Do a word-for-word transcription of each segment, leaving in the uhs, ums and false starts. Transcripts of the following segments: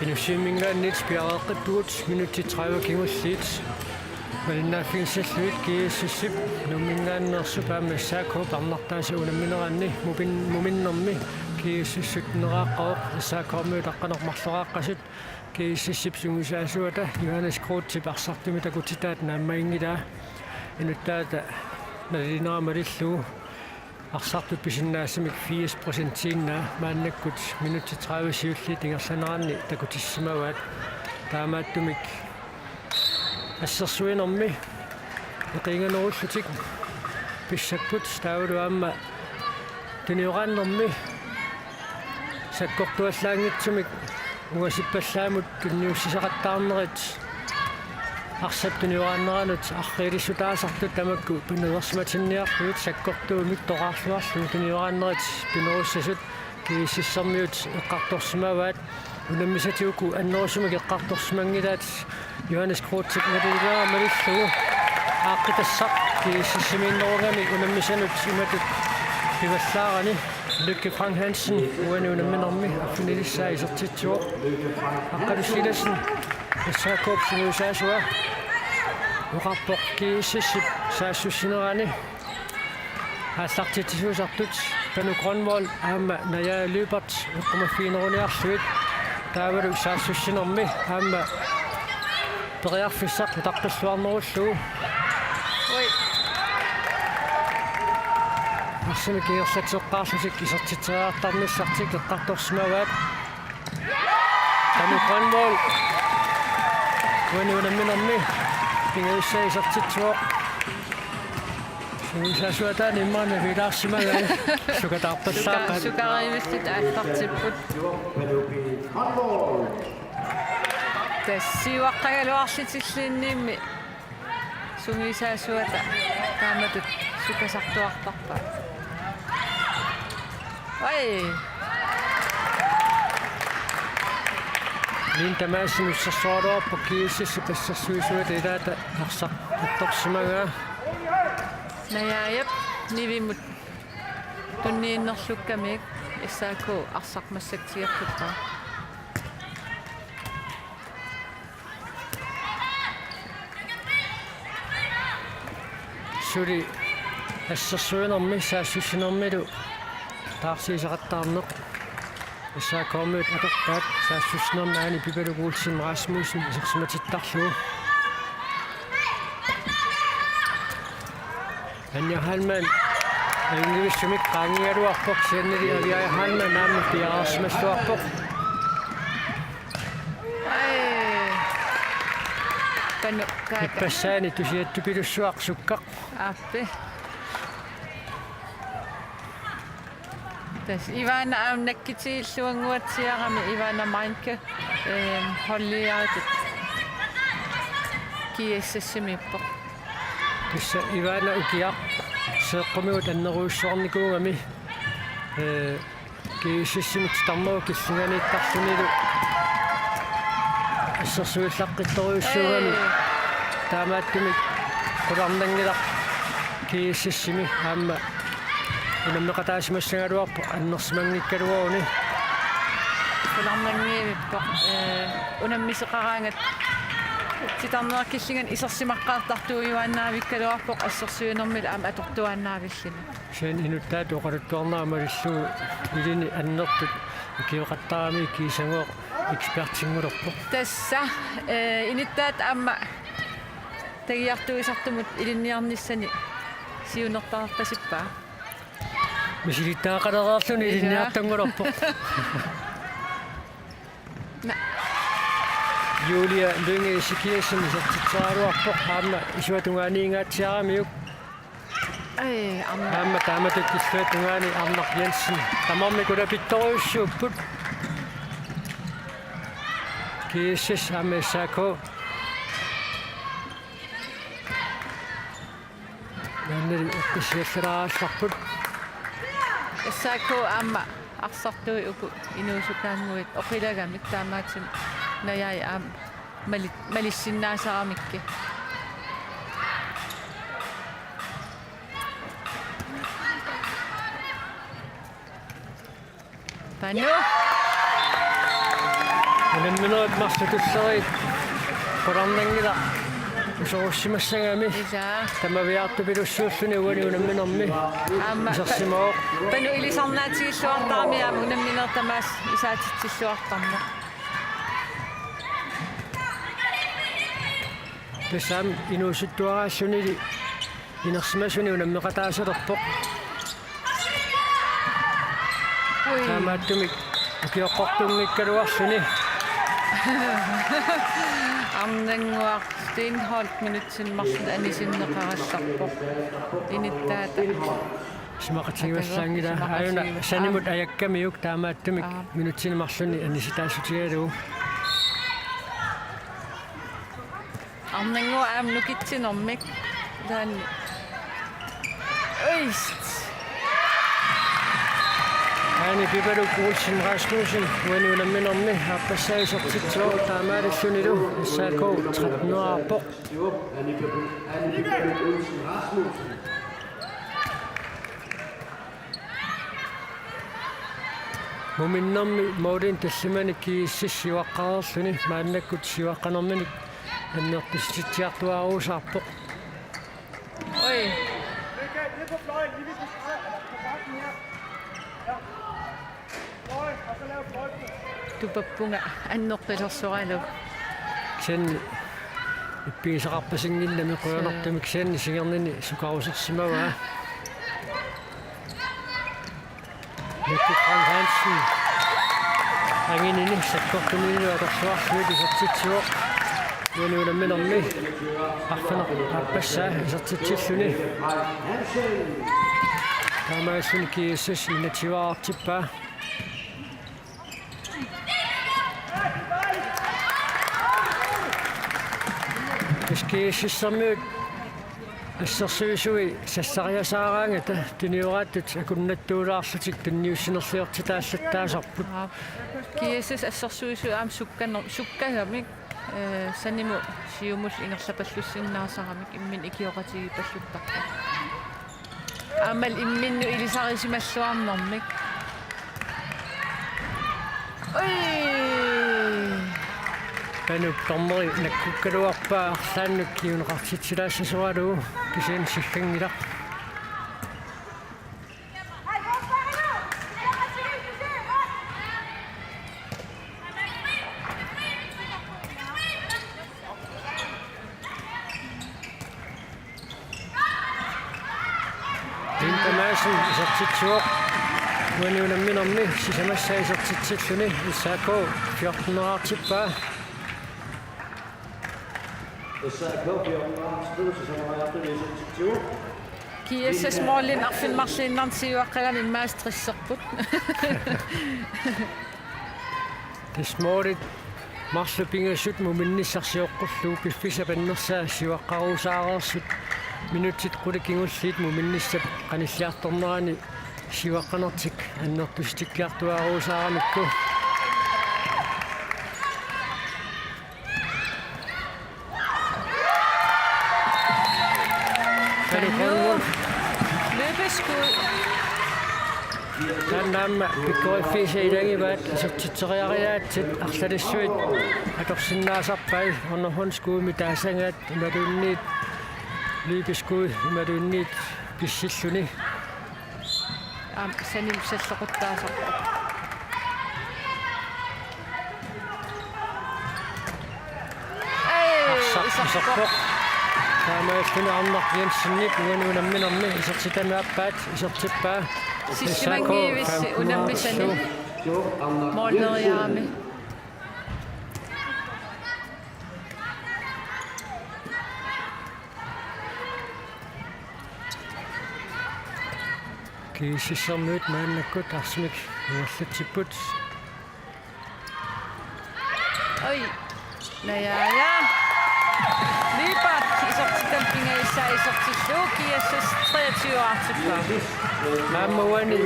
Inussivimminngaanniit piareeqqippugut minutsit tredive kingulliit. Malinnaaffigissallugit GSS-ip Nuumminngaanneersup aamma S A K-p arnartaasa unammineranni mupin-, muminnermi GSS-ip neraaqqavoq, S A K-miut aqqaneq-marloqaaqqasut. GSS-ip sungiusaasuata Johannes Kreutzip arsartumik takutitaata naammaginngilaa. Inuttaata nalilinera malillugu arsartut pisinnaasaminik firs procentiinnaa maannakkut minutsit tredive siulliit ingerlaneranni takutissimavaat. Taamaattumik assersuinermi eqiinganerullutik pissapput, taavalu aamma tunioraannermi sakkortuallaanngitsumik ungasippallaamut tunniussisaqattaarnerit arsap tunioraanneranut arriilissutaasartut tamakku pinereersimatinniarlugit sakkortuumik toqqaarluarlugu tunioraannerit pinerussasut GSS-ermiut eqqartorsimavaat. Unammisat uku annerusumik eqqartorsimanngilaat. Johannes Kreutzip nalilinera malillugu aaqqitassaq GSS-imiinnerugami unammisanut imatut pivallaarani. Lykke Frank Hansen uani unamminermi arfinilissaa isertitsivoq. Aqqalu Silassen, S A K-p sungiusaasua, oqarpoq GSS-ip saassussinerani aallartitsisuusartut Panu Grønvold aamma Naja Lyberth eqqumaffigineruniarlugit, taavalu saassussinermi aamma periarfissaq utaqqilluarnerullugu. Ui. Arsamik ingerlatseqqaarlutik isertitseriartarnissartik eqqartorsimavaat. Panu Grønvold uani unamminermi pingajussaa isertitsivoq. Sungiusaasuataani immaqa navilaarsimagai. Sukataarpallaaqaat. Suka-, sukarivillit aallartipput. Tassa siuaqqagaluarlutilluunniimmi sungiusaasuata taamatut sukasartuartarpaat. Ai. Linda Madsen ussersoraluarpoq GSS-ip assersuisuata ilaata arsaq attorsimagaa. Najaajap nivimut tunniunnerlukkamiuk S A K arsaq massakkut tigertuppaa. Suli assersuinermi saassussinermilu taarsiisaqattaarneq. S A K-miut atorpaat saassussinermi aani Pipaluk Olsen Rasmussen isersimatittarlugu. Anja Heilmann ajunngivissumik qaangigaluarpoq, kisiannili Aviaja Heilmann aamma piareersimalluarpoq. Ai. Panu, kaaka. Ippassaani tusiattupilussuaq sukkaq. Aappi. Tassa Ivana aamma nakkutigilluannguatsiarami, Ivana Meinke, ehm, holdiaritut GSS-imiippoq. Tassa Ivana ukiaq seeqqumigut annerujussuarnikuugami, eh, GSS-imut titarnerup killinganiittarlunilu assersuillaqqittorujussuugami. Ee. Taamaattumik qularnanngilaq GSS-imi aamma unammeqataasimassagaluarpoq annersimanngikkaluaruni. Qularnanngivippoq, ee, unammisoqaraangat titarnerup killinganut isersimaqqaartartuujuaannaavikkaluarpoq assersuinermilu aamma atortuaannaavilluni. Kisianni inuttaatut oqaluttuarnera malillugu ilini annertut ikioqattaarami kiisagooq ekspertinngulerpoq. Tassa, ee, inuttaat aamma tagiartuisartumut ilinniarnissani siunertarpasippaa. Misilittagaqalereerluni. Ija. Ilinniartunngulerpoq. Na. Julia Lynge Ezekielsen isertitseraluarpoq aamma isuata tungaaniingaatsiaramiuk. Ai, aamma. Aamma taamatut illuata tungaani Arnaq Jensen. Tamarmik ulapittorujussuupput. GSS aamma S A K. Maannali eqqissiallalaarallarput. S A K aamma arsartui uku inuusukaannguit oqilagamik, taamaattumik Najai aamma Mali-, malissinnaasaramikkit. Panu. Unamminerit marluk tulleriit qularnanngilaq usorussimassagami. Ilaa. Tamaviaartupilussuulluni uani unamminermi. Aamma isersimavoq. Panu ilisarnaatigilluartarami aamma unamminerit tamaasa isaatitsilluartarneq. Tassa aamma inuusuttuaraallunili inersimasuni unammeqataasalerpoq. Ui. Taamaattumik ukioqqortunngikkaluarluni. Arnannguaq Steenholdt minutsini marlunni anisinneqarallarpoq. Inittaata. Isumaqatigivallaanngilaq. Aajuna sanimut ajakkamiuk taamaattumik. Aap. Minutsini marlunni anisitaassutigalugu. Arnannguaq aamma nukitsinermik. Taanna. Øist. Aani Pipaluk Olsen Rasmussen uani unamminermi aappassaa isertitsivoq taamaalillunilu S A K tretten-eraarpoq. Muminnermi målini tallimanik G S S siuaqqareerluni maannakkut siuaqqanerminik annertusititsiartuaaruusaarpoq. Oj. Tupappunga annerpilersoralugu. Kisianni ippigisaqarpasinngilami qujanartumik kisianni singernini sukarusersimavaa. Mikki Frank Hansen. Anginini sakkortuninilu atorluarlugu isertitsivoq. Uani unamminermi arfineq-aappassaa isertitsilluni. Taamaalilluni G S S enogtyve-erartippaa. S G S S-ermiut assersuisui sassariasaaraangata tunioraattut akunnattuulaarlutik tunniussinerliortitaallattaasarput. Aap. G S S assersuisui aamma sukkaner-, sukkagamik, eh, sanimut siumullu ingerlapallussinnaasarami imminut ikioqatigiipalluttarput. Aammalu imminnut ilisarisimalluarnermik. Oj! Panuk dommeri nakkukkaluarpaa arlaannut kinguneqartitsilaassasoralugu kisianni sikkanngilaq. Linda Madsen isertitsivoq. Uani unamminermi sisamassaa isertitsilluni S A K fjorten-eraartippaa. S A K fjorten-eraartippaa, sisamariartuni isertitsivoq. G S S målini arfineq-marluinnarni siuaqqagami immaqa tresserput. Tassa målit marluk pingasut muminnissaq sioqqullugu piffissap annersaa siuaqqaruusaareersut minutsit qulit kingulliit muminnissap qanilliartornerani siuaqqanertik annertusitikkiartuaaruusaaramikku. Løbeskud. Taanna aamma pikkoriffiisa ilagivaat isertitseriariaatsit arlalissuit atorsinnaasarpai underhåndsskuddimik taasagaat imaluunniit løbeskud imaluunniit pissilluni. Aamma sanimut sallequttaasarpoq. Ej, arsaq iserpoq. Iserpoq. Taamaalilluni Arnaq Jensenip uani unamminermi isertitami aappaat isertippaa. Sissimanngivissi unammisani. Målneriarami. G S S-ermiut maannakkut arsamik ingerlatsipput. Oj. Naja, ja. Lyberth isertitami pingajussaa iser-, Tillugu G S S treogtyve-artippaa. Aamma uani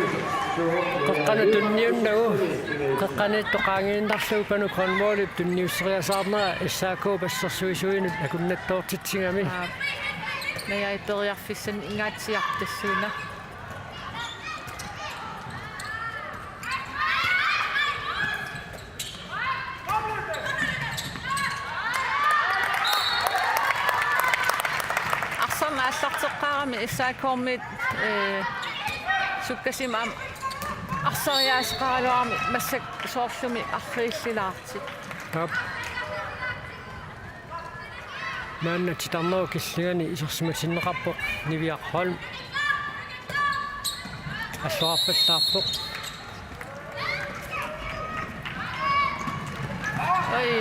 qeqqanut tunniunnagu, qeqqaniittoq qaangiinnarlugu Panu Grønvoldip tunniusseriasaarnera S A K-p assersuisuinut akunnattoortitsigami. Aa, Najaajap periarfissanik ingaatsiarput tassuuna. Arsarneq aallarteqqaarami S A K-miit, ee, sukkasuumik aamma arsariaaseqaraluarami massakkut soorlumi arriillilaartut. Aap. Maanna titarnerup killingani isersimatinneqarpoq Niviaq Holm. Alluarpallaarpoq. Oj.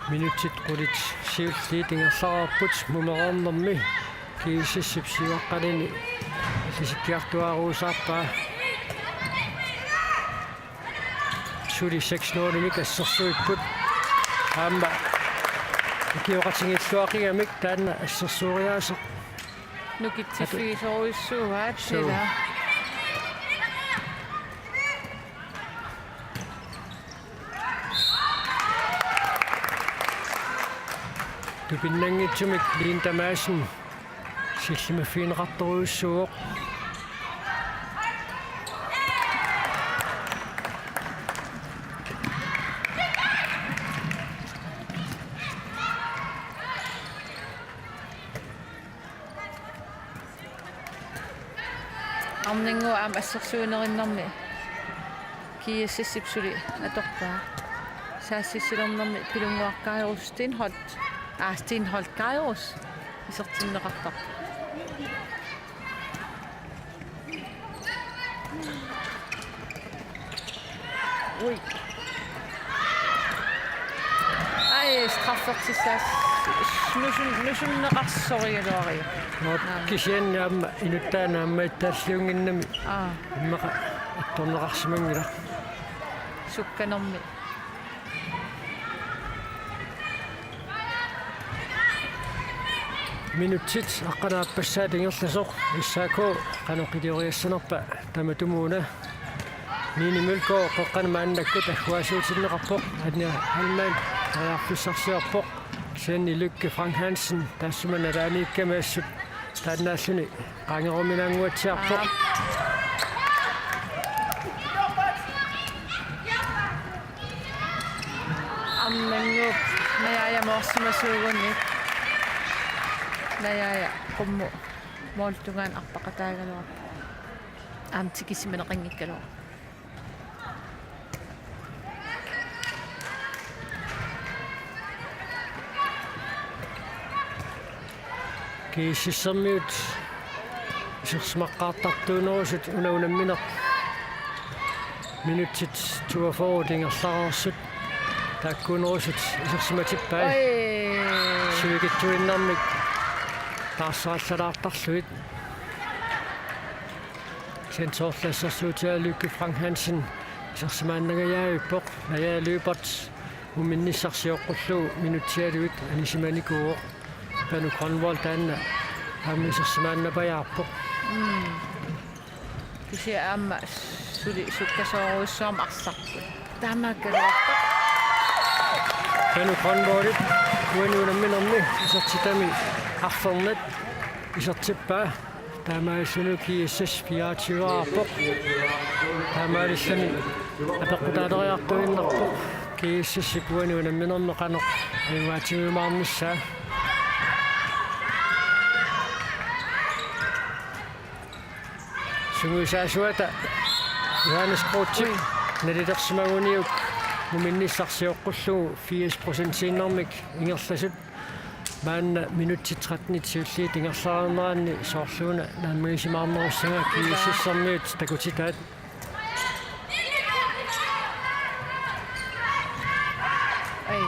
Minutsit qulit siulliit ingerlareerput mumereernermi. G S S-ip siuaqqanini isikkiartuaaruusaarpaa. Suli seks nul-imik assersuipput. Aamma ikioqatigiilluaqqigamik taanna assersuuriaaseq. Nukitsiffigisorujussuuaat. Suu. Ila. Tupinnanngitsumik Linda Madsen sillimaffigineqartorujussuuvoq. Arnannguup aamma assersuinerinnermi G S S-ip suli atorpaa. Saassussilernermi Pilunnguaq Kairos Steenholdt, aa, Steenholdt Kairos isertinneqartarpoq. Ui. Ai, straffertissaas-, nusun-, nusunneqarsorigaluariuk. Aap. Kisianni aamma inuttaa naammagittaalliunnginnami. Aa. Immaqa attorneqarsimanngilaq. Sukkanermi. Minutsit aqqaneq-aappassaat ingerlasoq S A K qanoq ilioriassanerpa tamatumuuna. Nini Mølgaard qeqqanut maannakkut agguaasuutinneqarpoq, Anja Heilmann periarfissarsiorpoq, kisianni Lykke Frank Hansen taassuma nalaaniikkami assut taannaalluni qaangeruminaannguatsiarpoq. Aap. Arnannguup Najaaja moorsimasuuguni. Najaaja qummut målip tungaanut arpaqataagaluarpoq. Aamma tikisimaneqanngikkaluarpoq. G S S-ermiut isersimaqqaartartuunerusut una unammineq. Minutsit toogfyrre ingerlareersut taakkuunerusut isersimatippai. Oi. Sivikitsuinnarmik taarserallaalaartarlugit. Sensorlassersuutigalugu Lykke Frank Hansen isersimaannangajavippoq, Naja Lyberth muminnissaq sioqqullugu minutsialuit anisimanikuuvoq. Panu Grønvold taanna aamma isersimaannapajaarpoq. Mm. Kisianni aamma suli sukkasoorujussuarmik arsarput. Taamaakkaluarpoq. Panu Grønvoldip uani unamminermi isertitami arfernat isertippaa. Taamaalilluni G S S fireogtyve-aarpoq. Taamaalilluni apeqqutaaleriartuinnarpoq G S S-ip uani unamminermi qanoq ajugaatigiumaarnissaa. Sungiusaasuata Johannes Kreutzip nalilersimaguniuk muminnissaq sioqqullugu firs procentiinnarmik ingerlasut. Maanna minutsit tretten siulliit ingerlareerneranni soorluuna naammagisimaarnerussanga G S S-ermiut takutitaat. Ai.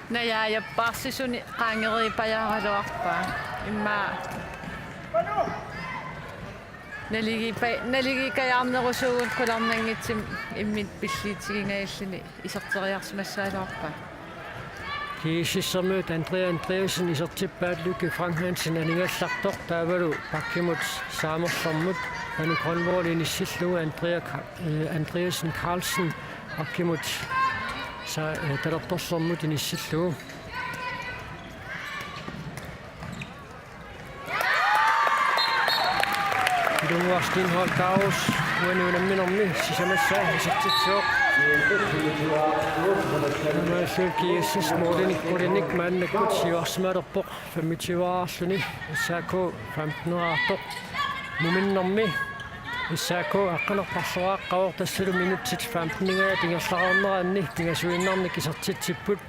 Najaajap paarsisuni qaangereerpajaaraluarpaa. Immaqa Naligiippa-, naligiikkajaarnerusugut qularnanngitsumik imminut pilliutiginngajalluni iserteriarsimassagaluarpaa. GSS-ermiut Andrea Andreasen isertippaat, Lykke Frank Hansen aningallartoq, taavalu bakkimut saamerlermut Anu Grønvold inissillugu Andrea Ka-, eh, Andreasen Carlsen bakkimut sa-, eh, talerperlermut inissillugu. Ilunguaq Steenholdt Gauss uani unamminermi sisamassaa isertitsivoq. Taamaalillutik GSS målinik qulinik maannakkut siuarsimalerpoq femogtyve-raarluni, SAK femten-eraartoq. Muminnermi SAK aqqaneq-marloqaqqavoq, tassalu minutsit femten-ingajat ingerlareerneranni pingasuinnarnik isertitsipput.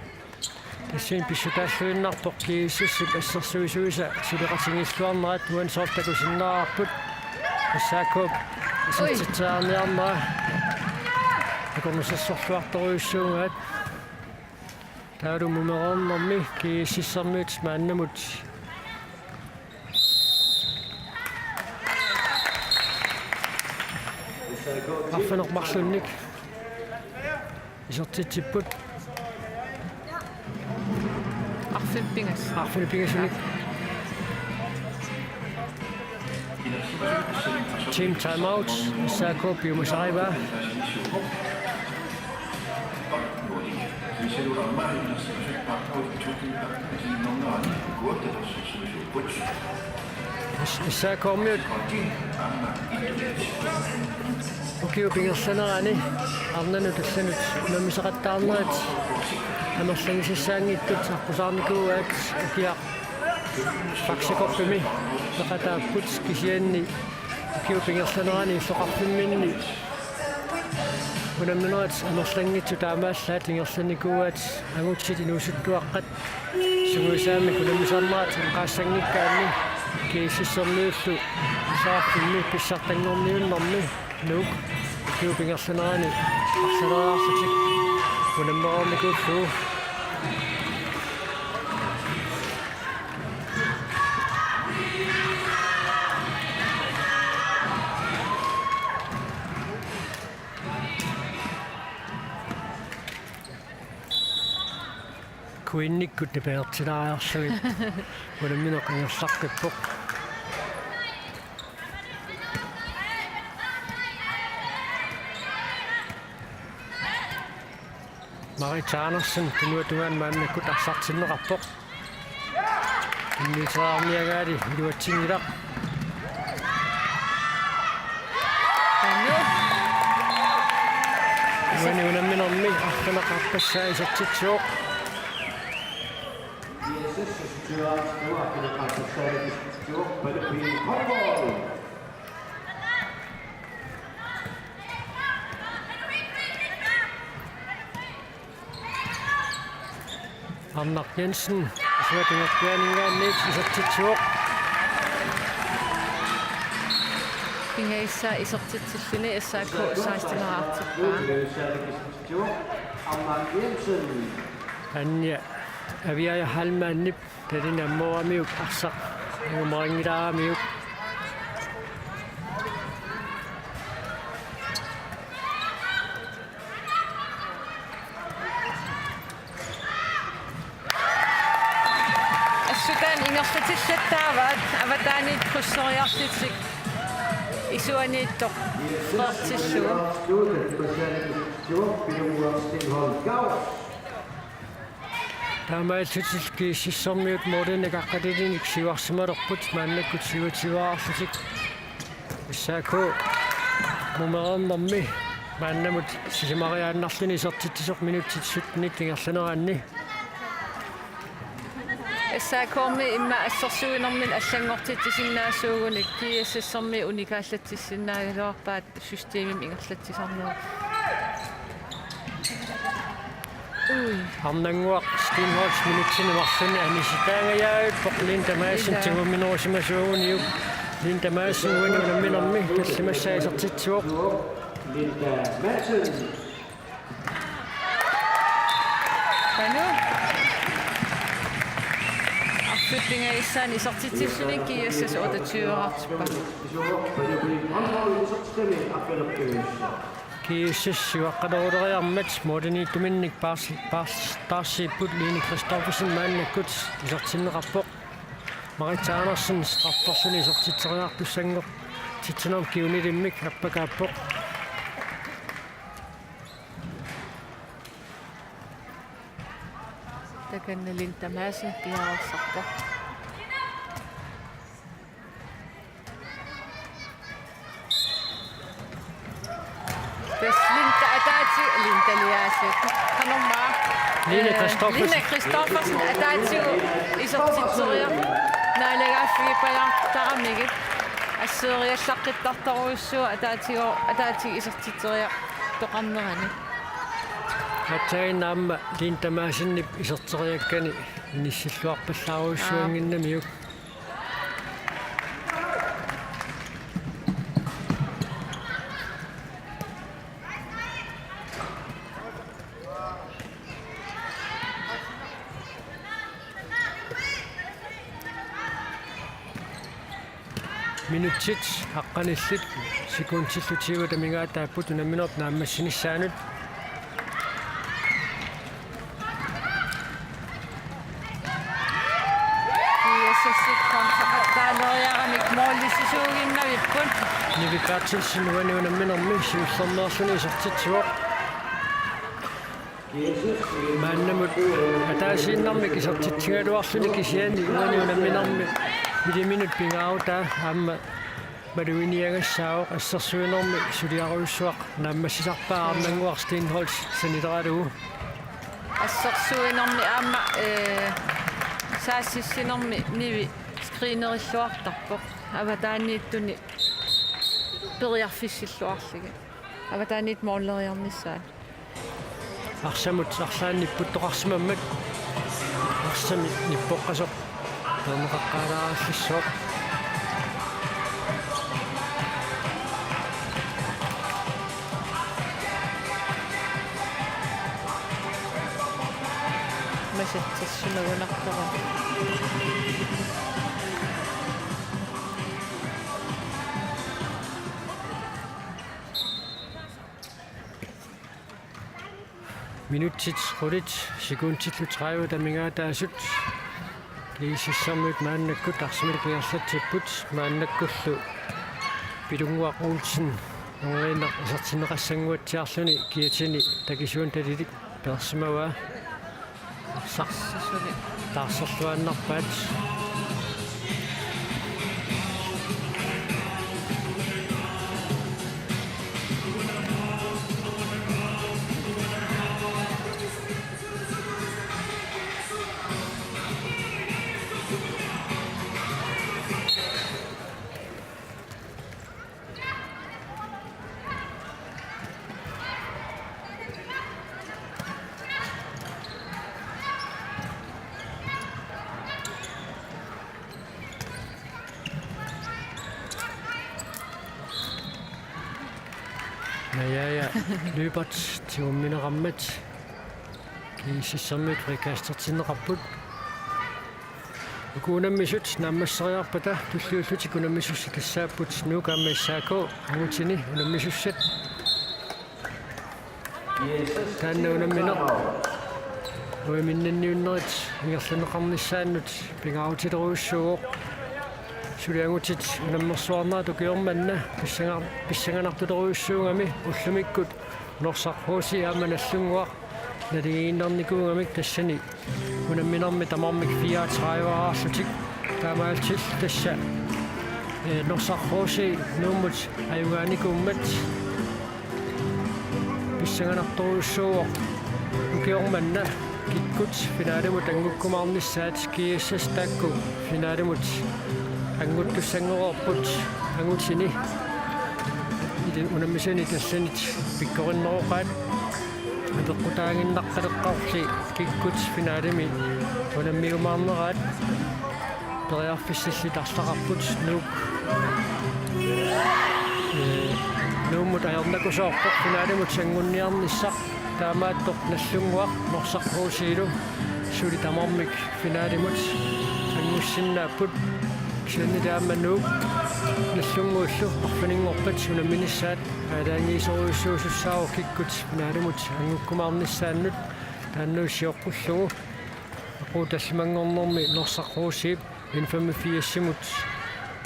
Tassani pissutaalluinnarpoq GSS-ip assersuisuisa suleqatigilluarnerat, uani soorlu takusinnaavarput SAK-p isertitsiarniarnera akornusersorluartorujussuugaat. Taavalu mumereernermi GSS-ermiut maannamut arfineq-marlunnik isertitsipput. Arfineq-pingas-. Arfineq-pingasunik. Team timeout, SAK piumasarivaa. SAK-rmiut ukiup ingerlanerani arnanut allanut unammisaqattaarnerit amerlangisassaanngitsut aqqusaarnikuugaat. Ukiaq Faxe Cupimi peqataapput, kisianni ukiup ingerlanerani illoqarfimminni unamminerit amerlanngitsut taamaallaat ingerlanikuugaat, angutsit inuusuttuaqqat sungiusaammik unammisarnerat eqqaassanngikkaanni GSS-ermiullu illoqarfimmi pissartanngorniunnermi Nuuk ukiup ingerlanerani arlaleriarlutik unammereernikuullugu. Queenikkut nipangertilaariarlugit unammineq ingerlaqqippoq. Marit Andersen tunuatungaani maannakkut arsartinneqarpoq. Immiuteriarniagaali iluatsinngilaq. Anu. Uani unamminermi arfineq-arpassaa isertitsivoq. Arnaq Jensen, isuata tungaatigaaninngaanniit isertitsivoq. Pingajussaq isertitsilluni SAK seksten-eraartippaa. Anja Aviaja Heilmannip talini ammooramiuk arsaq angumerinngilaaramiuk. Assut taanna ingerlatillattaavaat, avataaniit krydseriarlutik isuaniittoq qeertillugu. Taamaalillutik GSS-ermiut målinik aqqalilinik siuarsimalerput, maannakkut syvogtyve-raarlutik. SAK mumereernermi maannamut sisamariaannarluni isertitsisoq minutsit syttenit ingerlaneranni. SAK-rmi immaqa assersuinermini allanngortitsisinnaasuugunik GSS-ermiut unikaallatsissinnaagaluarpaat systemimik ingerlatsisarnerat. Ui. Arnannguaq Steenholdt minutsini marlunni anisitaangajavippoq Linda Madsen. Ila. Tigumminerusimasuuguniuk. Linda Madsen uani unamminermi tallimassaa isertitsivoq. Linda Madsen. Anu. Pingajussaanik isertitsilluni G S S otteogtyve-rartippaat. G S S siuaqqaloruleriarmat målimiittuminnik paars-, paartaarsipput. Line Christoffersen maannakkut isertinneqarpoq. Maritza Andersen strafferluni isertitseriartussanngorpoq. Titsanermik kinguniilimmik appakaappoq. Takanna Linda Madsen piareersarpoq. Tassa Linda ataatsivoq, Linda Eliasen. Qanormaa. Line, øh, Christoffersen. Line Christoffersen ataatsivoq isertitseriartoq. Naalagaaffigipajaartaramigit. Asseriallaqqittartorujussuuvoq ataatsivoq, ataatsivoq isertitseriartoqarnerani. Aatsaannguaq aamma Linda Madsenip iserteriakkani inissilluarpallaarujussuunnginnamiuk. Minutsit aqqanillit sekundillu tyve amigaataapput unamminermi naammassinissaanut. G S S-ip kontraattaalereeramik målissisuuginnavipput. Nivi Berthelsen uani unamminermi siullermeerluni isertitsivoq. Maannamut ataasiinnarmik isertitsigaluarluni kisianni uani unamminermi miliminut pingaarutaa aamma maluginiagassaavoq. Assersuinermi suliarujussuaq naammassisarpaa aamma Nannguaq Steenholdt sanileralugu. Assersuinermi aamma, øh, saassussinermi Nivi screenerilluartarpoq. Avataaniittuni periarfissilluarlugit. Avataaniit måleriarnissaat. Arsamut arlaannik nipputtoqarsimammat. Arsami nippoqqasoq peerneqaqqaalaarallassaaq. Masatsassimagunartoq. Minutsit qulit sekundillu tredive amigaataasut. G S S-ermiut maannakkut arsamik ingerlatsipput, maannakkullu Pilunnguaq Olsen neriinnaq isertinneqassannguatsiarluni kiatini takisuunik talilik peersimavaa. Arsaq. Suli. Taarserluaannarpaat. Najaja Lyberth tigummineqarmat G S S-ermiut frikastertinneqarput. Uku unammisut naammasseriarpata tulliullutik unammisussat tassaapput Nuuk aamma S A K angutini unammisussat. Taanna unammineq uiminnanniunnerit ingerlanneqarnissaannut pingaarutilerujussuuvoq. Suli angutit unammersuarnerat ukioq manna pissangar-, pissanganartulerujussuugami ullumikkut Norsaq H C aamma Nagdlunguaq naligiinnarnikuugamik tassani unamminermi tamarmik fireogtredive-rarlutik. Taamaalillutik tassa, eh, Norsaq H C Nuummut ajugaanikuummat pissanganartorujussuuvoq ukioq manna kikkut finalimut anngukkumaarnissaat. G S S taakku finalimut annguttussanngoreerput angutini. Illit unammisani tassanit pikkorinneroqaat. Apeqqutaaginnaqqaleqqaarli kikkut finalimi unammiumaarneraat. Periarfissallit arlaqarput Nuuk. Ee, Nuummut ajornakusoorpoq finalimut sanngunniarnissaq. Taamaattoq Nagdlunguaq Norsaq H C-lu suli tamarmik finalimut. Angus Sinnaapput kisianni taama Nuuk Nagdlunguullu arfininngorpat unamminissaat aalajangiisorujussuusussaavoq kikkut finaalimut angukkumaarnissaannut taanna sioqqullugu. Aqagu tallimanngornermi Norsaq H C N femogfirs-imut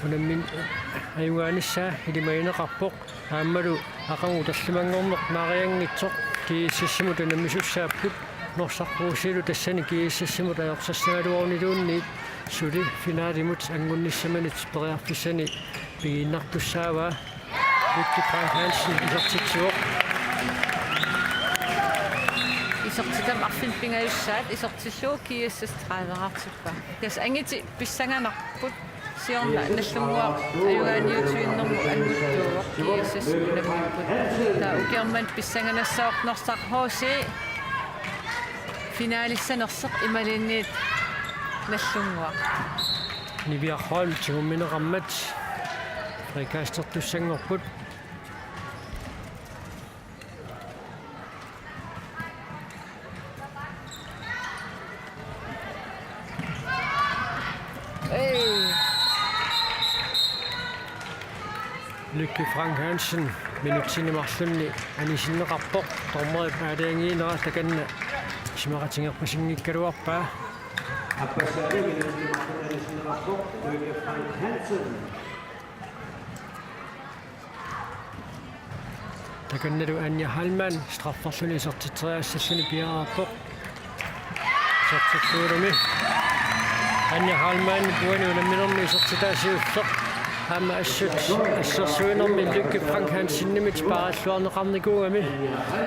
unammineq ajugaanissaa ilimagineqarpoq. Aammalu aqagu tallimanngorneq naarianngitsoq G S S-imut unammisussaapput. Norsaq H C-lu tassani G S S-imut ajorsassagaluaruniluunniit suli finaalimut angunnissaminut periarfissanik pigiinnartussaavaa. Victor Frank Hansen isertitsivoq. Isertitami arfineq-pingajussaat isertillugu G S S tredive-raartippaa. Tassa angutit pissanganarput. Siorna Nagdlunguaq ajugaaniutigiinnermut anguttuuvoq G S S unammipput. Taava ukiormanna pissanganassaaq Norsaq H C finaalissanersoq imaluunniit Nagdlunguaq. Niviaq Holm tigummineqarmat frikastertussanngorput. Ei. Lykke Frank Hansen minutsini marlunni anisinneqarpoq, dommerip aalajangiinera takanna isumaqatigerpasinngikkaluarpaa. Appassaani minutsini marlunni anisinneqarpoq Lykke Frank Hansen. Takannalu Anja Heilmann strafferluni isertitseriaassalluni piareerpoq. Isertittuulumi Anja Heilmann uani unamminermi isertitaa siulleq. Aamma assut assersuinermi Lykke Frank Hansenimit paarilluarneqarnikuugami.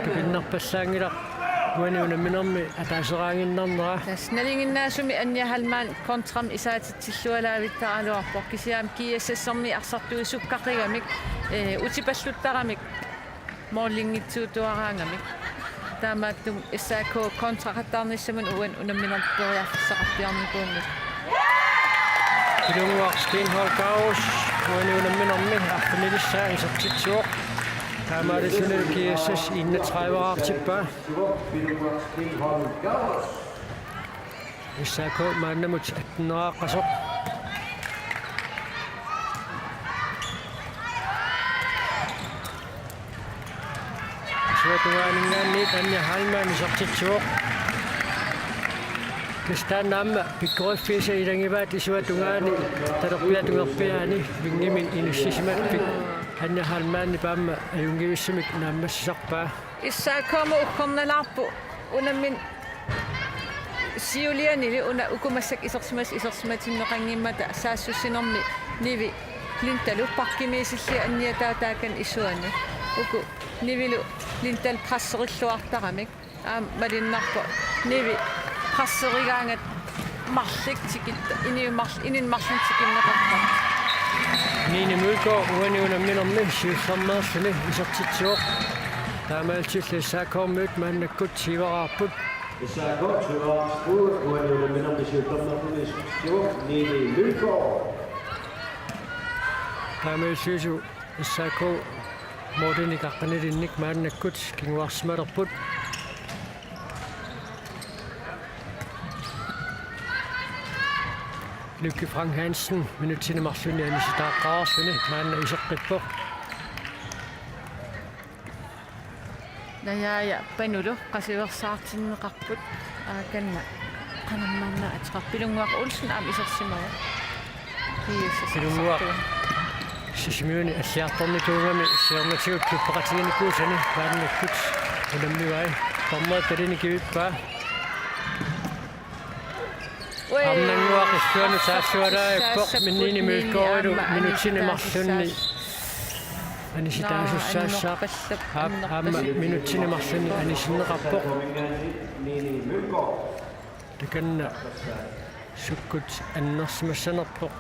Kapinnarpallaanngilaq uani unamminermi ataaseraannginnarnera. Tassa nalinginnaasumik Anja Heilmann kontramik isaatitsillualaavittaraluarpoq, kisianni G S S-ermiut arsartuisukkaqigami, ee, utipalluttaramik målinngitsuutuaraangamik. Taamaattumik S A K kontraqattaarnissaminut uani unamminermi periarfissaqarpiarnikuunngilaq. Pilunnguaq Steenholdt Gauss uani unamminermi arfinilissaa isertitsivoq. Taamaalillunilu G S S enogtredive-raartippaa. S A K maannamut atteneraqqasoq. Isuata tungaaninngaanniit Anja Heilmann isertitsivoq. Tassa taanna aamma pikkoriffiisa ilagivaat, isuata tungaani talerpiata tungerpiaani vingimik inissisimapput Anja Heilmannip aamma ajunngivissumik naammassisarpaa. S A K-mut uggornalaarpoq unammineq siulianili, una uku massakkut isersimas-, isersimatinneqanngimmata saassussinermi Nivi Lindalu pakkimiisillii anniataataakani isuani. Uku Nivilu Lindal presserilluartaramik. Aamma malunnarpoq Nivi presserigaangat marluk tikitta-, inuit marl-, inunnut marlunnik tikinneqartarput. Nini Mølgaard uani unamminermi siullermeerluni isertitsivoq. Taamaalillutillu S A K-miut maannakkut tyveraarput. S A K tyveraarput, uani unamminermi siullermeerluni isertitsivoq Nini Mølgaard. Taamaalillutillu S A K målinik aqqanilinnik maannakkut kinguarsimalerput. Lykke Frank Hansen minutsini marlunni anisitaaqqaarluni maanna iseqqippoq. Najaaja Panulu qasuersaartinneqarput, aakanna qanormaanna ateqarpa. Pilunnguaq Olsen aamma isersimavoq. Pilunnguaq Sisimiuni alliartornikuugami siornatigut klubbeqatiginikuusani maannakkut unammivai. Dommerit talini kivippaa. Ui. Arnannguaq illuanut saallualaarpoq, Nini Mølgaardilu minutsini marlunni anisitaasussaassaaq. Aap, aamma minutsini marlunni anisinneqarpoq. Takanna sukkut annersimassanerpoq.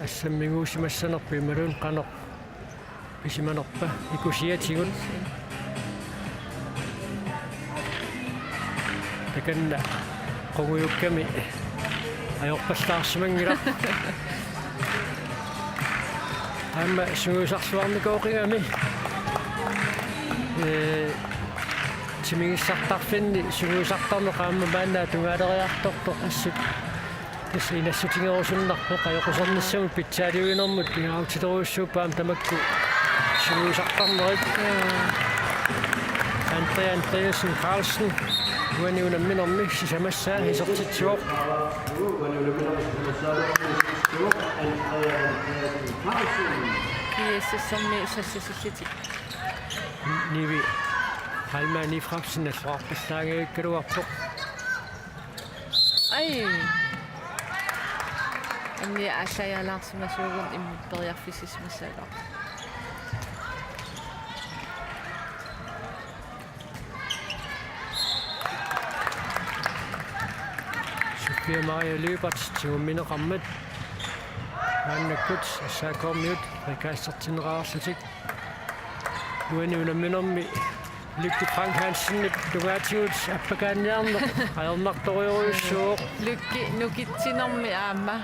Assammiguusimassanerpoq imaluunniit qanoq pisimanerpa ikusiatigut. Takanna qungujukkami ajorpallaarsimanngilaq. Aamma sungiusarluarnikooqigami. Ee, timigissartarfinni sungiusartarneq aamma maanna tungaaleriartortoq assut Tassa inassutigerusunnarpoq ajoqusernissamut pitsaaliuinermut pingaarutilerujussuupput aamma tamakku sungiusartarnerit. Andrea Andreasen Carlsen uani unamminermi sisamassaa isertitsivoq. G S S-ermiut sassasillutik. Nivi Heilmann Efraimsen alloqarpallaangajakkaluarpoq. Ai. Anni aallajaalaarsimasuugut immipperiarfissisimassaagaat. Sofia Maria Lyberth tigummineqarmat maannakkut S A K-miut frikassertinneqarlutik. Uani unamminermi Lykke Frank Hansenip tungaatigut appakaanniarneq ajornartorujussuuvoq. Lykke nukitsinermi aamma.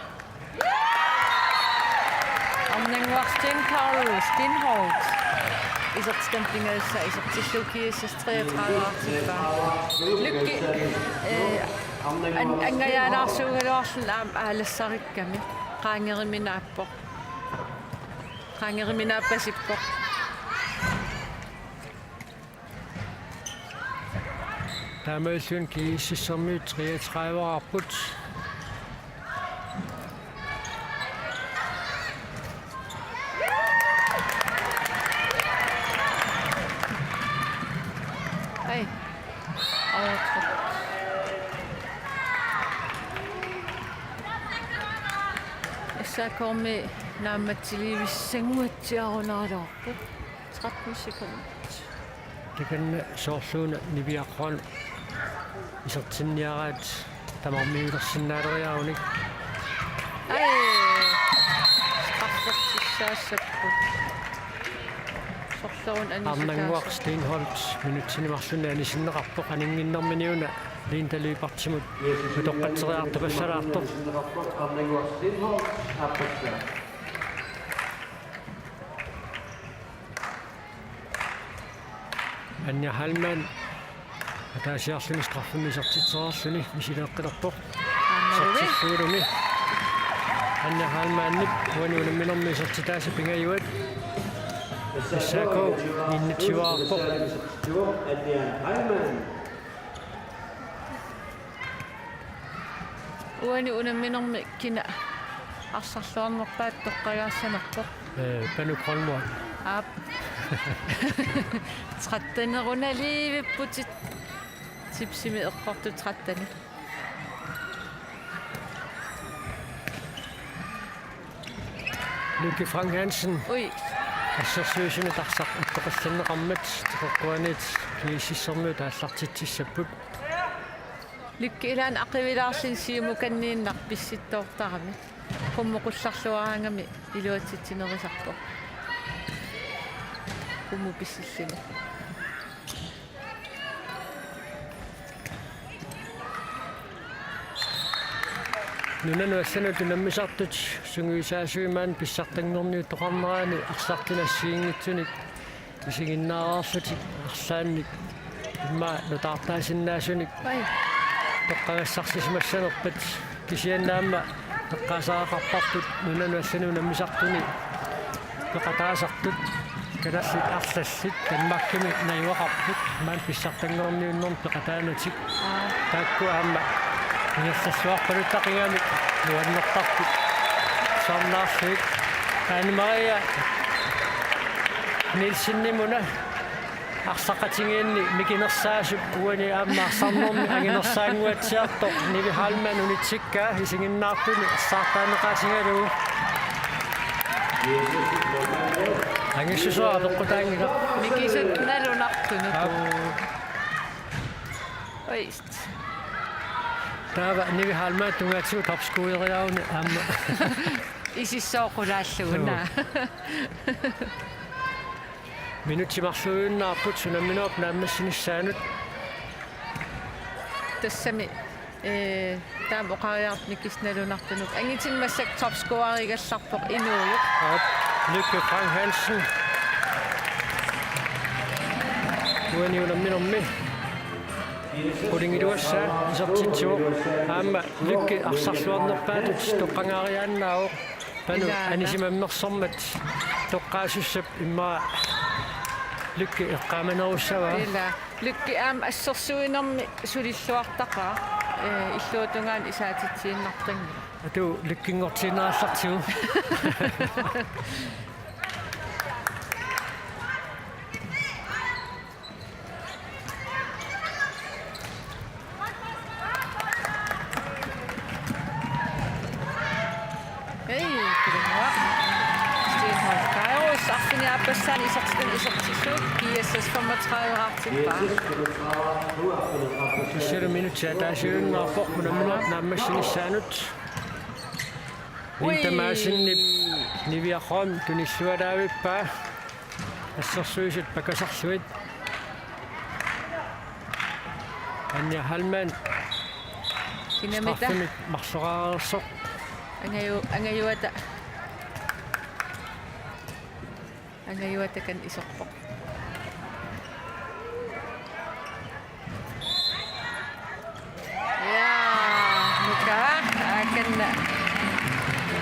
Arnannguaq Sten Paul Stenholt. Isertitami pingajussaa isertillugu G S S treogtredive artippaa. Lykke, eh, an-, angajaalaarsuugaluarluni aamma aalassarikkami. Qaangeruminaappoq. Qaangeruminaappasippoq. Taamaalilluni G S S-ermiut treogtredive-rput. Ai. Avatru. S A K-mi naammatsilivissanguatsiarunaraluarput. Tretten sekund. Takanna soorluuna niviarquan isertinniaraat tamarmiulersinnaaleriarunik. Ai. Straffertissaassapput. Sorlerun anisitaasoq. Arnannguaq Stenholt minutsini marlunni anisinneqarpoq aninnginnermini una Linda Lyberthimut utoqqatseriartupassalaartoq. Anja Heilmann ataasiarluni straffimmi isertitsereerluni misileeqqilerpoq. Aammalumi. Isertitsigulumi. Anja Heilmannip uani unamminermi isertitaasa pingajuat. S A K enogtyvearpoq. Uani unamminermi kina arsarluarnerpaat toqqagaassanerpoq? Eh, Panu Grønvold. Aap. Trettenerunaliivipputit. Tipsimi eqqortut tretteni. Lykke Frank Hansen. Ui. Assersuisuni tarsaq attoqqissinneqarmat teqeqquaniit G S S-ermiut aallartitsissapput. Lykke ilaanni aqivilaarluni siumukanniinnaq pissittoortarami. Qummut qullarluaraangami iluatsitsinerusarpoq. Qummut pissilluni. Nunanut allanut unammisartut sungiusaasuimaat pissartanngorniuttoqarnerani arsartut assigiinngitsunik isiginnaareerlutik arlaannik immaqa nutaartaasinnaasunik. Ai. Toqqagassarsimassanerput kisianni aamma eqqaasariaqarparput nunanut allanut unammisartuni peqataasartut, kalaallit arlallit Danmarkimi najugaqarput maani pissartanngorniunnermi peqataanatik. Aa. Taakku aamma ingerlalluarpaluttaqigamik nuannertarput. Saarnaarluit Anne Maria Nielsenimuna arsaqatigiinni mikinersaasup uani aamma arsarnermi anginersaannguatsiartoq Nivi Heilmann unitsikkaa isiginnaartuni arsaartaaneqaatigalugu. Angissuseq apeqqutaanngilaq. Mikisut nalunartunut. Aap. Oist. Taava Nivi Heilmann tungaatigut topscoriaani aamma. Isissooqulaalluguna. Joo. Minutsit marluinnaapput unamminerup naammassinissaanut. Tassami, eh, taama oqariartut mikisut nalunartunut. Angitinni massakkut topscorigallarpoq inuujuq. Aap, Lykke Frank Hansen. Uani unamminermi. Qulingiluassaa isertitsivoq. Aamma Lykke arsarluarnerpaatut toqqagaariaannaavoq. Panu Ilaana. Anisimammersormat toqqaasussap immaqa Lykke eqqaamanerussavaa. Ila. Lykke aamma assersuinermi sulilluartaqaaq. Ee, illuatungaanut isaatitsiinnartanngilaq. Atu Lykkenngortiinnarallartigu. Hej, Kivinnguaq. Stenholm Kairos, arfiniaappassaani isertitani isertitsisuut, G S S femogtredive-raartippaa. Tassalu minutsit ataasiinnarpoq unamminerup naammassinissaanut. Ui. Linda Madsenip niviarsuarmik tunillualaavippaa. Assersuisut pakasarlugit. Anja Hallmann. Kinamita. Straffemik marloriaasersoq. Angaju-, angajuata. Angajuata kan iserpoq. Ja, Nuka, akanna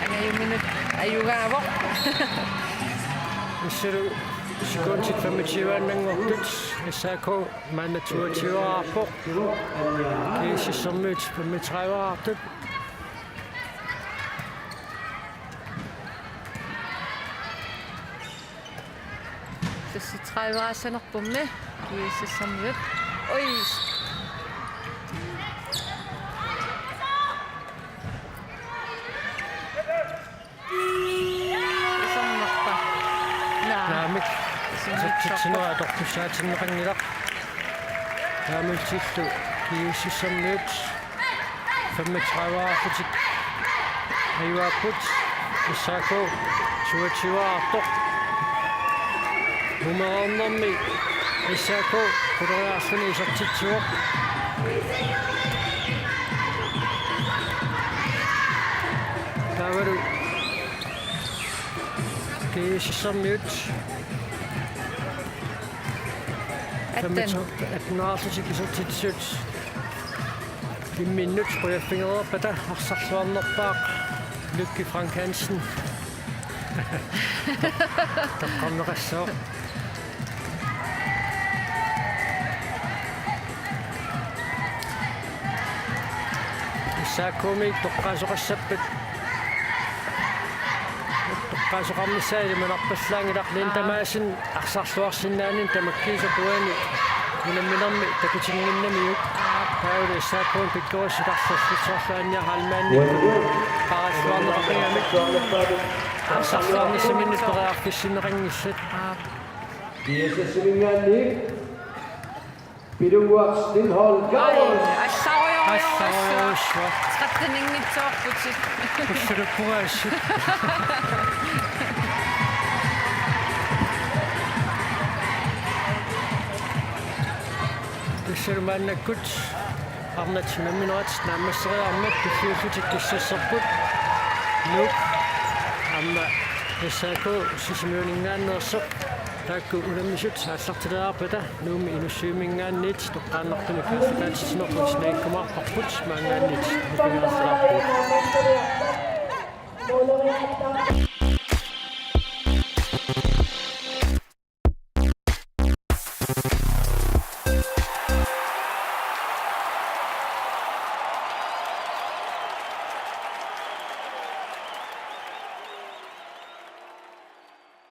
angajuminut ajugaavoq. Tassalu sekundit femogtyve-annanngortut, S A K maanna toogtyve-raarpoq. G S S-ermiut femogtredive-raartut. Tassa tredive-raassanerpummi G S S-ermiut. Oj. Isernerpa. Naa. Naamik. Isernerpa. Isertitsinera atortussaatinneqanngilaq. Naamiltillu G S S-ermiut femogtredive-raarlutik ajuaapput. S A K toogtyve-raartoq. Mumereernermi S A K quleriarluni isertitsivoq. Taavalu G S S-ermiut atten. Femogtredive, atten-raarlutik isertitsisut. Imminnut qujaffigereerpata arsarluarnerpaaq Lykke Frank Hansen. Toqqarneqassaaq. S A K-mi toqqaasoqassappat. Toqqaasoqarnissaa ilimanarpallaanngilaq. Linda Aa. Madsen arsarluarsinnaanani tamakkiisoq uani unamminermi takutinnginnamiuk. Aa. Taavalu S A K-mi pikkorissut arsarluarsinnaaneq Anja Hallmann. Paaralluarneqarniarami. Arsarluarnissaminnut periarfissinneqanngillat. Aa. G S S-iminngaanniit Pilunnguaq Stenholm Gavos. Ai, assarujorujorussua. Assarujorussua. Tretten-inngitsoorputit. Kussuluppugaassi. Tassalu maannakkut arnat unamminerat naammasseriarmat tulliullutik tassasserput. Nuuk aamma S A K Sisimiuninngaanneersoq. Taakku unammisut aallartileriarpata Nuummi Inussivimminngaanniit toqqaannartumik aallakaatitsinerput naakkumaarparput maanngaanniit nipilersortarput.